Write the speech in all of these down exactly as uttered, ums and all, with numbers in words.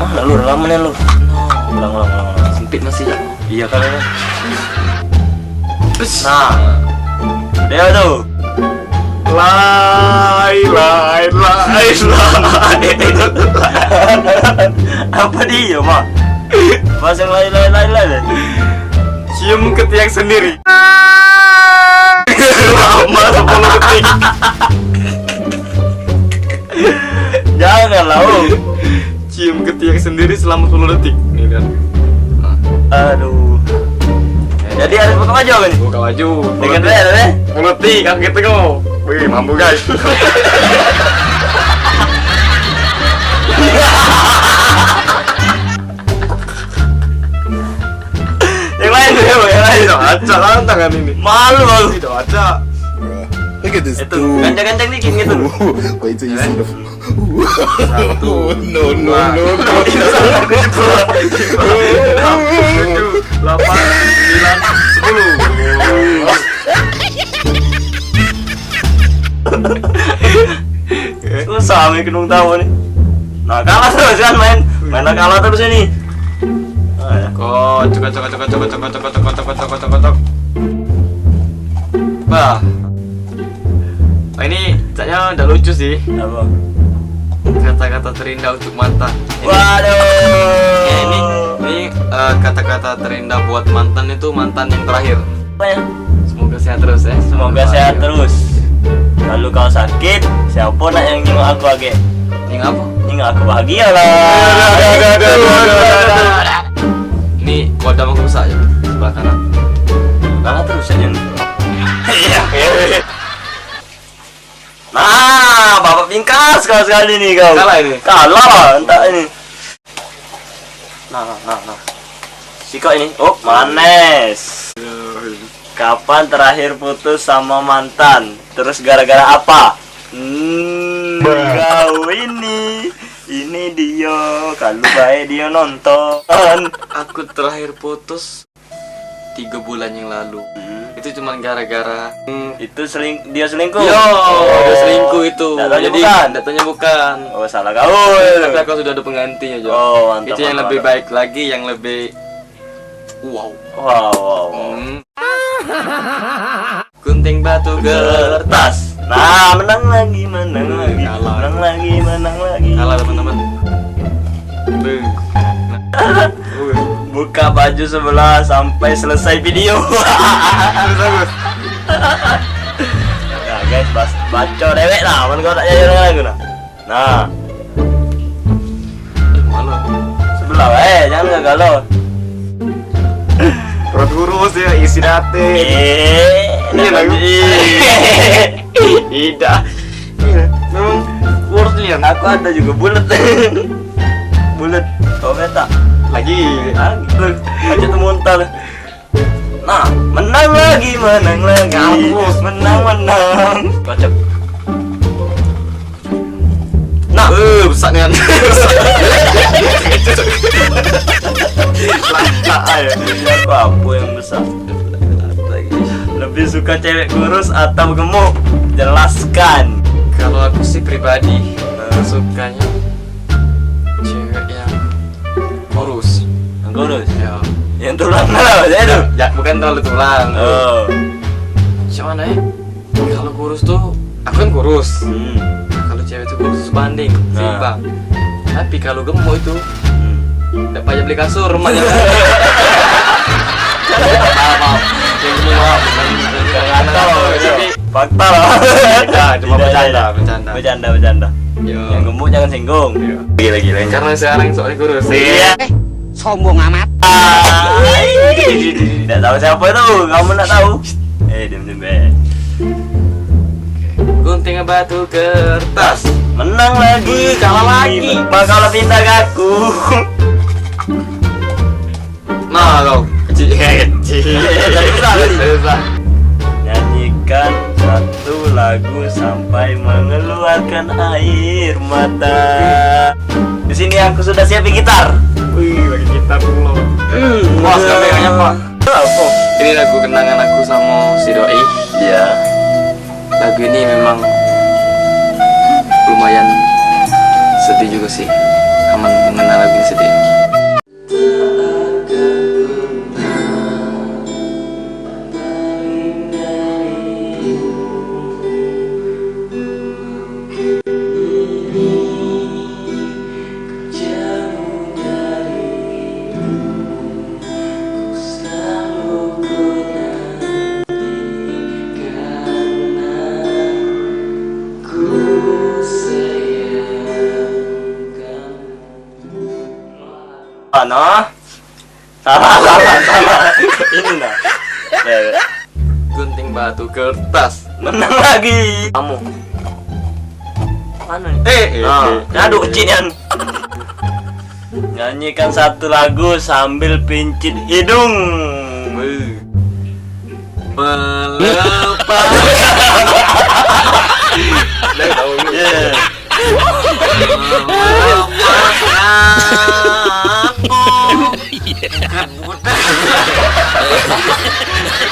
Ah, lalu lama nih lu. Ulang, ulang, ulang, ulang. Sempit masih. Iya kan. Nah. Dia tuh. Lai, lai, lai, lai. Apa dia, Mak? Pasang lai, lai, lai, lai. Cium ke tiang sendiri. Lama sepuluh detik. Jangan lah, oh. Cium ke tiang sendiri selama sepuluh detik. Nih, lihat. Aduh. Jadi harus buka baju apa nih? Buka baju. Dengan sepuluh detik. Deh, deh. Sepuluh detik, aku gitu kok. Wih, mampu, guys. Yang lain dulu, yang lain. Tidak acak lah tangan ini. Malu aku. Tidak acak. Look at this. Itu, dude. Gancang-gancang dikit gitu. Wait till you see the. Satu, no, no, dua, no, no. Tiga, tujuh, delapan, sembilan, sepuluh. Susah ame kenung tahu nih. Nah, kalah terus kan main. Main kalah terus ini. Nah, ya. Kocok, kocok, kocok, kocok, kocok, kocok, kocok, kocok, kocok, kocok. Bah. Nah, ini caknya udah lucu sih. Apa? Kata-kata terindah untuk mantan. Ini, waduh. Ya, ini, ini, eh, kata-kata terindah buat mantan itu mantan yang terakhir. Apa ya? Semoga sehat terus ya. Semoga sehat terus. Kalau kau sakit, siapa nak yang nyengok aku lagi? Nyengok apa? Nyengok aku bahagia lah. Aduh, aduh, aduh, aduh, aduh, aduh, aduh. Ini kodam aku rusak ya. Sebelah kanan. Kalah terus aja. Iya. Nah, bapak Tingkas kau sekali ni kau. Kalah ini. Kalah, entak ini. Nah, nah, nah, nah. Sikok ini. Oh, manis. Kapan terakhir putus sama mantan? Terus gara-gara apa? Hmm, kau ini. Ini dia. Kalau baik dia nonton. Aku terakhir putus tiga bulan yang lalu. Hmm. Itu cuman gara-gara, hmm, itu seling-, dia selingkuh. Yo, dia selingkuh itu. Ndak tanya. Jadi, bukan? Ndak tanya bukan. Oh, salah gaul. Tapi aku sudah ada penggantinya, Jo. Oh, mantap, mantap, mantap. Itu yang lebih baik lagi, yang lebih wow. Wow, wow, wow. Hmm. Gunting batu kertas. Nah, menang lagi, menang lagi. Kalah. Menang lagi, menang lagi. Kalah, teman-teman. Beuh. Buka baju sebelah sampai selesai video. Terus, terus. Nah, guys, bas-, baco dewek lah, men kau tak jajal dengan aku nah. Nah. Eh, mana? Sebelah, eh, jangan gagal lo. Perut kurus ya, isi date. Eh, iya, lagu. Tidak. Iya, memang kurus ni ya. Aku ada juga bulat. Bulat. Kau beta. Lagi. Lagi. Aja tu muntah. Nah, menang lagi, menang lagi. Kampus. Menang, menang. Kocok. Nah. Eh, besak nian. Lantak aja. Aku apa yang besak? Lebih suka cewek kurus atau gemuk? Jelaskan. Kalau aku sih pribadi, eh, sukanya cewek yang kurus. Yang kurus? Ya. Yang tulang lah, ya tu? Ya, bukan terlalu tulang. Oh. Macam mana ya? Kalau kurus tuh, aku kan kurus. Hmm. Kalau cewek tuh kurus tuh sebanding, nah, seimbang. Tapi kalau gemuk itu, hmm, ndak payah beli kasur, rumahnya. Maaf, maaf. Yang gemuk, maaf. Bukan, bukan karena apa, tapi fakta lah. Tidak, cuma bercanda, bercanda. Bercanda, bercanda. Yo. Yang gemuk jangan singgung. Yo. Gila, gila. Karena sekarang soalnya kurus. Iya. Eh, sombong amat. Ah, tidak tahu siapa itu. Kamu nak tahu? Eh, diam, diam, eh. Gunting batu kertas. Menang lagi. Wih, kalah lagi. Bang, kalau pindah ke aku. Nah, kau. Kecil, kecil. Susah, susah. Nyanyikan satu lagu sampai mengeluarkan air mata. Di sini aku sudah siapin gitar. Wih, lagi gitar pula. Hmm, puas kameranya, Pak. Apa? Ini lagu kenangan aku sama si doi. Iya. Lagu ini memang lumayan sedih juga sih. Aman mengenal lagu ini sedih. Ano? Salah, salah, salah. Ini nah. Ya, ya. Gunting batu kertas. Menang lagi. Kamu. Mana nih? Eh, eh, nah, eh, eh, aduh, kecil nian. Nyanyikan satu lagu sambil pincit hidung. Weh. Melepas. Dah tahu ni. Yeah.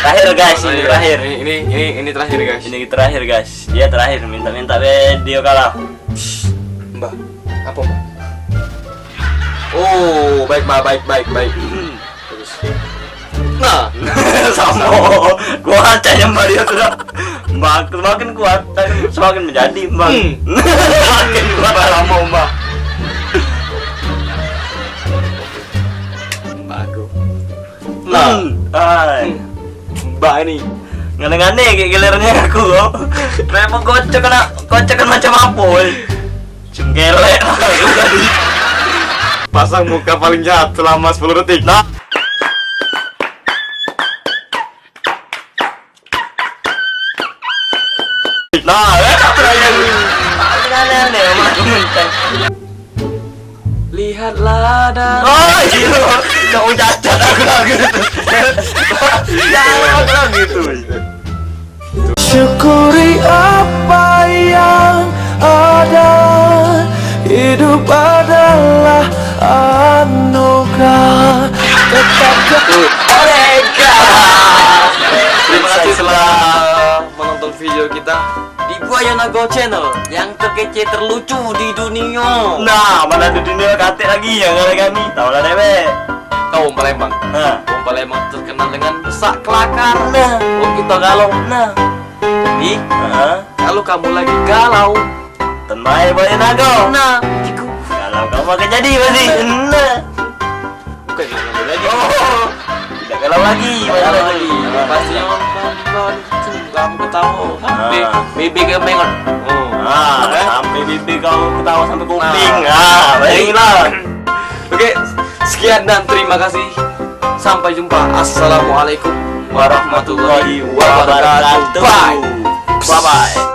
Terakhir, guys, ini terakhir. Ini, ini, ini, ini terakhir, guys. Ini terakhir, guys. Dia terakhir, minta-minta be dia kalah. Mbah, apa, Mbah? Oh, baik, Mbah, baik, baik, baik. Bagus. Nah, sama. Kuat aja Mbah dia sudah. Mbah semakin kuat, semakin menjadi, Mbah. Hmm. Semakin kuat. Mbah lama, Mbah. Mbah aku. Nah, hmm, hai. Hmm. Mbah ini. Ngene-ngene kayak gilirannya aku, kok. Repot kocok kena, kocok kena macam apa, weh? Cengkelek. Pasang muka paling jahat selama sepuluh detik. Nah. Nah, eh, tak berani. Lihatlah dan Oh, iya. Kau cacat aku lagi. Jangan gitu. Syukuri apa yang ada. Hidup adalah anugerah. Tetap Terima kasih telah menonton video kita di Buaya Nago Channel yang terkece terlucu di dunia. Nah, mana di dunia katik lagi yang ada kami. Tahu lah dewek. Kau wong Palembang. Nah. Wong Palembang terkenal dengan besak kelakar. Nah. Wong kita galau. Nah. Jadi, Heeh. kalau kamu lagi galau, Tenai Buaya Nago. Nah, iku. Kalau kamu akan jadi pasti. Nah. Bukan galau lagi. Oh. Tidak galau lagi. Tidak galau lagi. Nah. Pasti kamu ketawa. Sampai Ah. bibir kau mengot. Oh. Ah, Kan? sampai bibir kau ketawa sampai kuping. Nah. Ah, baiklah. Oke, sekian dan terima kasih. Sampai jumpa. Assalamualaikum warahmatullahi wabarakatuh. Bye. Bye-bye.